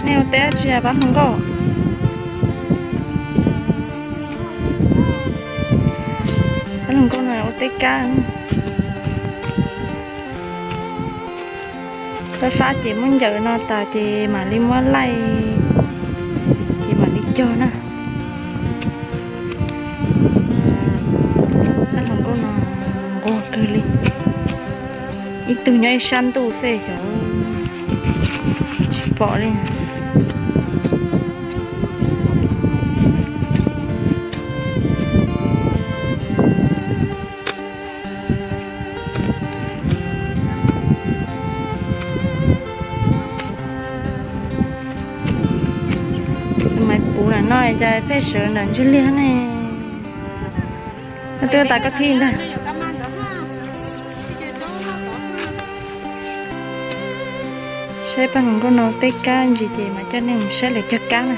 Nej ua teb dab tsi pab hluas nkauj? Pab hluas nkauj no ua teb kab. Fab fab ces muab ncaws no tas ces mam li muab laij, ces mam li cog na. Pab hluas nkauj no nquag kawg li. Ib tug nyob ib sab ntuj xwb xyov tsis pom li. Maiv puv lam no cas pheej sawv nram ntsuj liag ne. Twb tas koj thij ntag. Saib pab hluas nkauj no teb kab ntsis ces mam coj nej mus saib lawv cog kab na.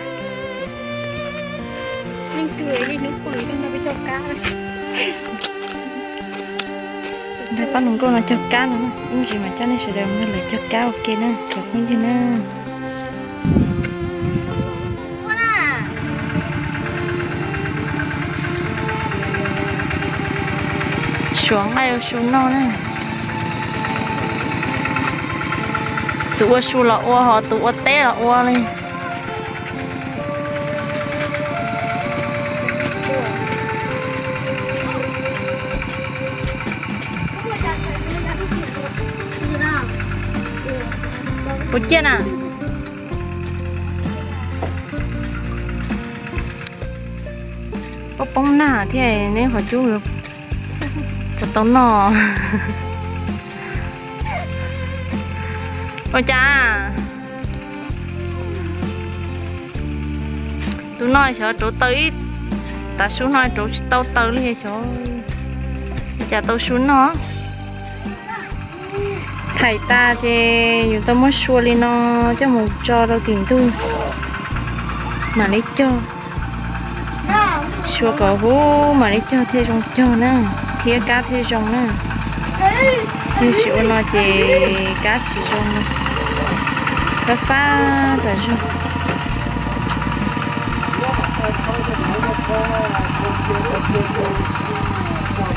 Nrog pab hluas nkauj no cog kab no na, ib ntsis mam coj nej sawv daws mus nrog lawv cog kab ua ke na cov phooj ywg na. Suav nqaij ua su noj na. Tus ua su los ua ho tus ua teb los ua li. Puas ciaj na? Poob poob nag thiab neb qhov cub puas tau noj? Ua cas tus no xyov rauv taws ib tav su no rauv tsis tau taws li xyov, ua cas tau su noj. Thaij tas ces yus tau muab sua li no coj mus tso rau tim ntug mam li cog. Sua kom huv mam li cog thiaj zoo cog na, thiab kab thiaj zoo na. Yog tsis ua no ces kab tsis zoo, kab fab tas zog.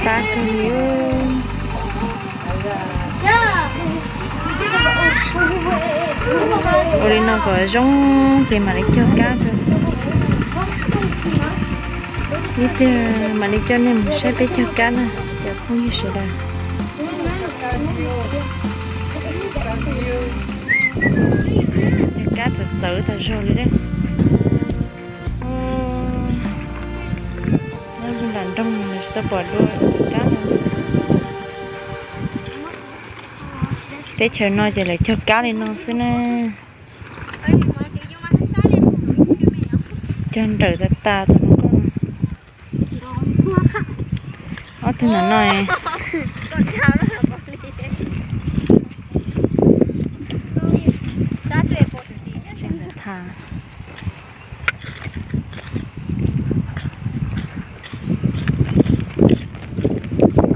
Fab kawg li. Ua li no kom zoo ces mam li cog kab rau. Ib pliag mam li coj nej mus saib peb cog kab na cov phooj ywg sawv daws. Cog kab txawv txawv tas zog li. Nyob nram nroog tsis tau pom dua kab no. Teb chaws no ces lawv cog kab li no xwb na. Cog nrawm tas tas tus hluas nkauj no. Ob tug nram no.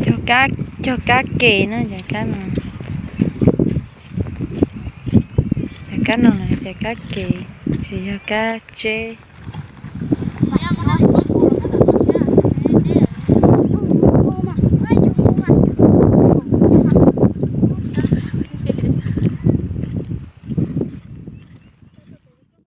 Cog kab, cog kab ke na, cov kab no, cov kab no, cov kab ke, tsis yog kab tseb.